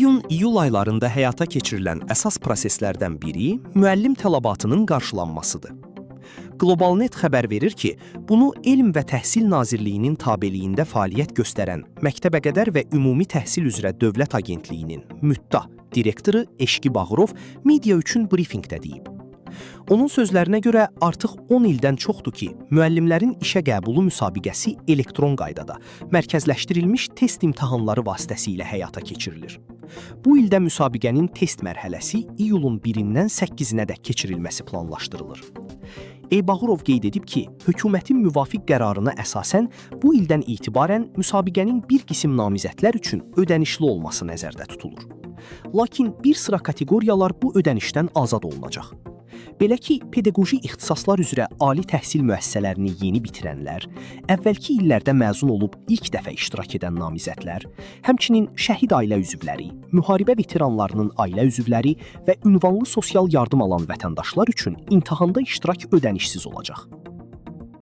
İyun-iyul aylarında həyata keçirilən əsas proseslərdən biri müəllim tələbatının qarşılanmasıdır. Globalnet xəbər verir ki, bunu Elm və Təhsil Nazirliyinin tabeliyində fəaliyyət göstərən Məktəbəqədər və Ümumi Təhsil üzrə Dövlət Agentliyinin MÜTDA direktoru Eşqi Bağırov media üçün brifinqdə deyib. Onun sözlərinə görə artıq 10 ildən çoxdur ki, müəllimlərin işə qəbulu müsabiqəsi elektron qaydada, mərkəzləşdirilmiş test imtahanları vasitəsilə həyata keçirilir. Bu ildə müsabiqənin test mərhələsi iyulun 1-dən 8-inədək keçirilməsi planlaşdırılır. E. Bağırov qeyd edib ki, hökumətin müvafiq qərarına əsasən bu ildən etibarən müsabiqənin bir qism namizədlər üçün ödənişli olması nəzərdə tutulur. Lakin bir sıra kateqoriyalar bu ödənişdən azad olunacaq. Belə ki, pedaqoji ixtisaslar üzrə ali təhsil müəssisələrini yeni bitirənlər, əvvəlki illərdə məzun olub ilk dəfə iştirak edən namizədlər, həmçinin şəhid ailə üzvləri, müharibə veteranlarının ailə üzvləri və ünvanlı sosial yardım alan vətəndaşlar üçün imtahanda iştirak ödənişsiz olacaq.